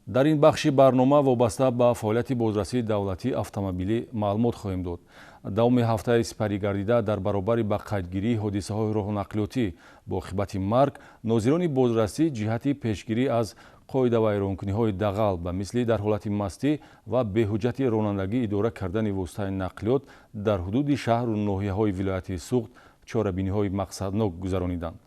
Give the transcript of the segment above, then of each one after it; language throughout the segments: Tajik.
Дар ин бахши барнома вобаста ба фаъолияти бозрасии давлатии автомобилӣ маълумот хоҳем дод. Давоми ҳафтаи сипаригардида дар баробари ба қайдгирии ҳодисаҳои роҳу нақлиётӣ бо оқибати марг, нозирони бозрасӣ ҷиҳати пешгирӣ аз қоидавайронкуниҳои дағал, ба мисли дар ҳолати мастӣ ва беҳуҷҷати ронандагӣ идора кардани воситаи нақлиёт дар ҳудуди шаҳру ноҳияҳои вилояти Суғд чорабиниҳои мақсаднок гузарониданд.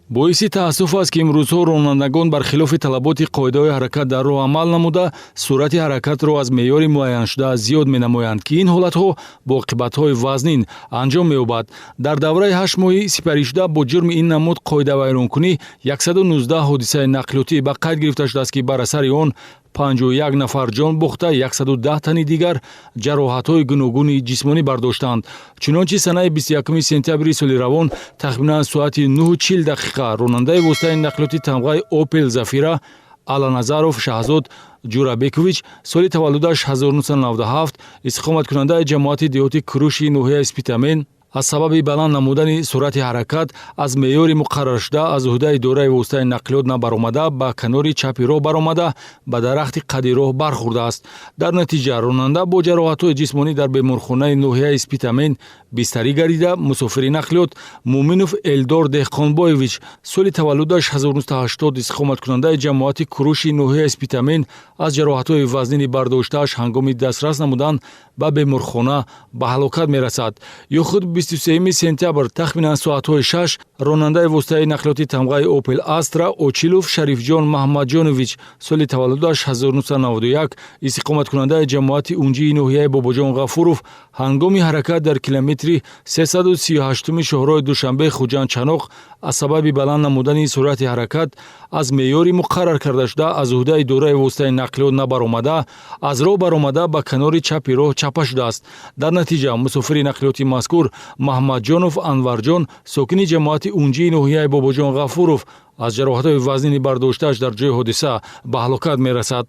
Боиси таассуф аст, ки имрӯзҳо ронандагон бар хилофи талаботи қоидаҳои ҳаракат дар роҳ амал намуда, суръати ҳаракатро аз меъёри муайяншуда зиёд менамоянд, ки ин ҳолатҳо бо оқибатҳои вазнин анҷом меёбад. Дар давраи 8 моҳи сипаришуда бо ҷурми ин намуд қоидавайронкунӣ 119 ҳодисаи нақлиётӣ ба қайд гирифта шудааст, ки бар асари он 51 нафар ҷон бохта, 110 тани дигар ҷароҳатҳои гуногуни ҷисмонӣ бардоштанд. Чунончи, санаи 21 сентябри соли равон тахминан соати 9:40 ронандаи воситаи нақлиёти тамғаи «Опел Зафира» Аланазаров Шаҳзод Ҷурабекович, соли таваллудаш 1997, истиқоматкунандаи ҷамоати деҳоти Куруши ноҳияи Спитамен, аз сабаби баланд намудани суръати ҳаракат аз меъёри муқарраршуда аз уҳдаи идораи воситаи нақлиёт набаромада, ба канори чапи роҳ баромада, ба дарахти қади роҳ бархӯрдааст. Дар натиҷа ронанда бо ҷароҳатҳои ҷисмонӣ дар беморхонаи ноҳияи Спитамен бистарӣ гардида, мусофири нақлиёт Муъминов Элдор Деҳқонбоевич, соли таваллудаш 1980, истиқоматкунандаи ҷамоати Куруши ноҳияи Спитамен, аз ҷароҳатҳои вазнини бардоштааш ҳангоми дастрас намудан ба беморхона ба ҳалокат мерасад. Ё худ 23 сентябр тахминан соатҳои 6 ронандаи воситаи нақлиёти тамғаи «Опел Астра» Очилов Шарифҷон Маҳмадҷонович, соли таваллудаш 1991, истиқоматкунандаи ҷамоати Унҷии ноҳияи Бобоҷон Ғафуров, ҳангоми ҳаракат дар километри 338-уми шоҳроҳи Душанбе Хуҷанд Чаноқ аз сабаби баланд намудани суръати ҳаракат аз меъёри муқаррар кардашуда аз уҳдаи идораи воситаи нақлиёт набаромада, аз роҳ баромада, ба канори чапи роҳ чапа шудааст. Дар натиҷа мусофири нақлиёти мазкур Маҳмадҷонов Анварҷон, сокини ҷамоати Унҷии ноҳияи Бобоҷон Ғафуров, аз ҷароҳатҳои вазнини бардоштааш дар ҷои ҳодиса ба ҳалокат мерасад.